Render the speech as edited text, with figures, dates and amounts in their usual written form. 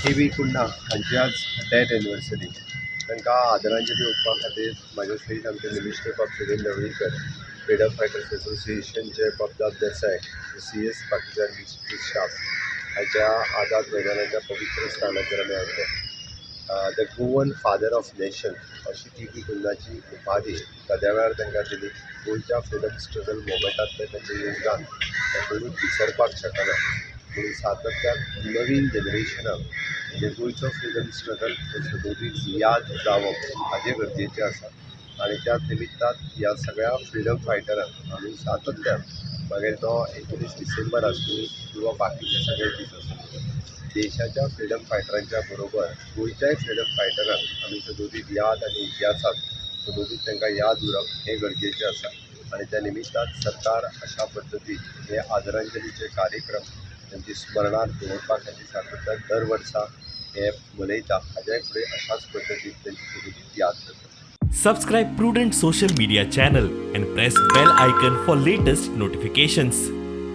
T बी कुन्हा हांची आज death anniversary. तांकां आदरांजली ओंपपा खातीर म्हाज्या सयत आमचे मिनिस्टर बाब सुनील ढवळीकर, फ्रिडम फायटर्स एसोसिएशनचे बाबदाद देसाय, सी एस बाकीच्या स्टाफ हाच्या आझाद मैदानाच्या पवित्र स्थानाचेर आमी आयले. The Goan Father of Nation अशी टी बी कुन्हाची उपाधी तेद्या वेळार तांकां दिली. गोंयच्या फ्रिडम स्ट्रगल मुवमेंटांतलें तांचें योगदान हें कोणूच विसरपाक शकना. म्हणून सातत्यान नवीन जनरेशनाक म्हणजे गोंयचो फ्रिडम स्ट्रगल हो सदोदीत याद जावप हाजें गरजेचें आसा आनी त्याच निमित्तान ह्या सगळ्या फ्रिडम फायटरांक आमी सातत्यान, मागीर तो 29 डिसेंबर आसूं किंवा बाकीचे सगळे दीस आसूं, देशाच्या फ्रिडम फायटरांच्या बरोबर गोंयच्याय फ्रिडम फायटरांक आमी सदोदीत याद आनी इतिहासात सदोदीत तांकां याद उरप हें गरजेचें आसा. आनी त्या निमित्तान सरकार अशा पद्दतीन हे आदरांजलीचे कार्यक्रम तांची स्मरणांत दवरपा खातीर सातत्यान दर वर्सा हे मनयता. हाज्याय फुडें अशाच पद्दतीन तांची सदोदीत याद करता. Subscribe Prudent Social Media channel and press bell icon for latest notifications.